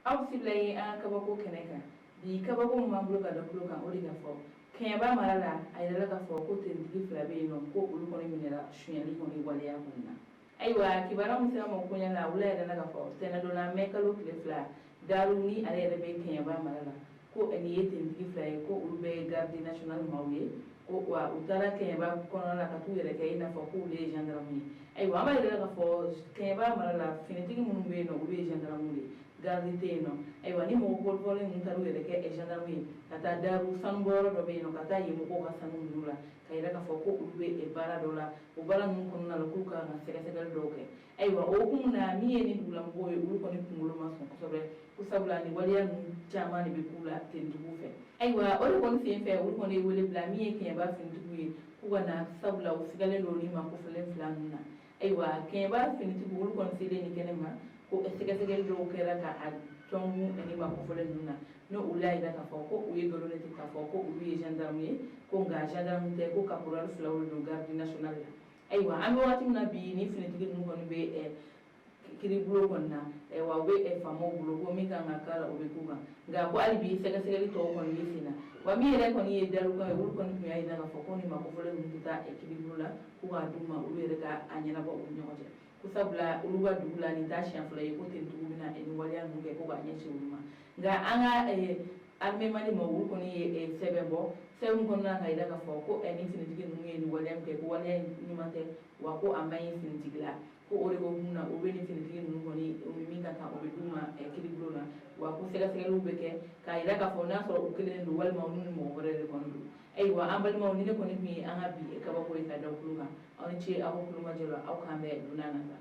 Aw bisimila ye an ka kabako kɛnɛ kan. Bi kabako min b'an bolo ka da tulo kan, o de ka fɔ Kɛɲɛba mara la, a yirala k'a fɔ ko tenitigi fila bɛ yen nɔ, ko olu kɔni minɛra sonyali kɔni waleya kɔni na. Ayiwa, kibaruya min sera ma koɲɛ la, olu y'a yirala k'a fɔ tɛnɛndon na, mɛ kalo tile 2, Daru ni ale yɛrɛ bɛ Kɛɲɛba mara la, ko nin ye tenitigi fila ye, ko olu bɛ garde nationale maaw ye, ko wa u taara Kɛɲɛba kɔnɔna la ka t'u yɛrɛ kɛ i n'a fɔ k'olu ye gendarme ye. Ayiwa, an b'a yirala k'a fɔ Kɛɲɛba mara la, finitigi minnu bɛ yen nɔ, olu ye gendarme de ye, garde tɛ yen nɔ. Ayiwa, ni mɔgɔ kofɔlen ninnu taara u yɛrɛ kɛ gendarme ye ka taa Daru sanubɔyɔrɔ dɔ bɛ yen nɔ, ka taa yen mɔgɔw ka sanu minɛ u la, ka yira k'a fɔ ko olu bɛ baara dɔ la, o baara ninnu kɔnɔna la, k'u ka kan ka sɛgɛsɛgɛli dɔw kɛ. Ayiwa, o hukumu na, min ye nin dugulamɔgɔw ye, olu kɔni kunkolo ma sɔn kosɛbɛ, ko sabula nin waleya ninnu caman de bɛ k'u la tenitigiw fɛ. Ayiwa, o de kɔni sen fɛ, olu kɔni ye wele bila min ye Kɛɲɛba finitigiw ye, k'u ka na, sabula u sigalen don nin maa kofɔlen fila ninnu na. Ayiwa, Kɛɲɛba finitigiw, olu kɔni selen nin kɛnɛ ma, ko sɛgɛsɛgɛli dɔw kɛra ka a tɔngun nin maa kofɔlen ninnu na, n'o olu y'a jira k'a fɔ ko u ye nkalon de tigɛ k'a fɔ ko olu ye gendarme ye, ko nka gendarme tɛ, ko caporal filaw de don garde nationale la. Ayiwa, an bɛ waati min na bi, ni finitigi ninnu kɔni bɛ kiiribulon kɔni na, wa u bɛ faamaw bolo, ko min kan ka k'a la, o bɛ k'u kan, nka ko hali bi sɛgɛsɛgɛli tɔw kɔni bɛ sen na. Wa min yɛrɛ kɔni ye Darukaw ye, olu kɔni tun y'a jira k'a fɔ ko nin maa kofɔlen ninnu tɛ taa kiiribulon la, k'u k'a d'u ma, olu yɛrɛ ka a ɲɛnabɔ u ni ɲɔgɔn cɛ, ko sabula olu ka dugu la, nin t'a siɲɛ fɔlɔ ye ko tenitigiw bɛna nin waleya ninnu kɛ ko k'a ɲɛsin olu ma. Nka an ka armée Mali ma, olu kɔni ye sɛbɛn bɔ, sɛbɛn min kɔnɔna na ka jira k'a fɔ ko nin finitigi ninnu ye nin waleya min kɛ, ko waleya ɲuman tɛ, wa ko a man ɲi finitigi la, ko o de hukumu na, u bɛ nin finitigi ninnu kɔni, u ni min ka kan, o bɛ d'u ma kiiribulon na, wa ko sɛgɛsɛgɛliw bɛ kɛ k'a jira k'a fɔ n'a sɔrɔ u kelen don walima u ni mɔgɔ wɛrɛ de kɔni don. Ayiwa, an balimaw, ni ne kɔni tun ye an ka bi kabako ye ka da tulo kan. Aw ni ce aw ka kulomajɔ la. Aw k'an bɛn don n'a nata.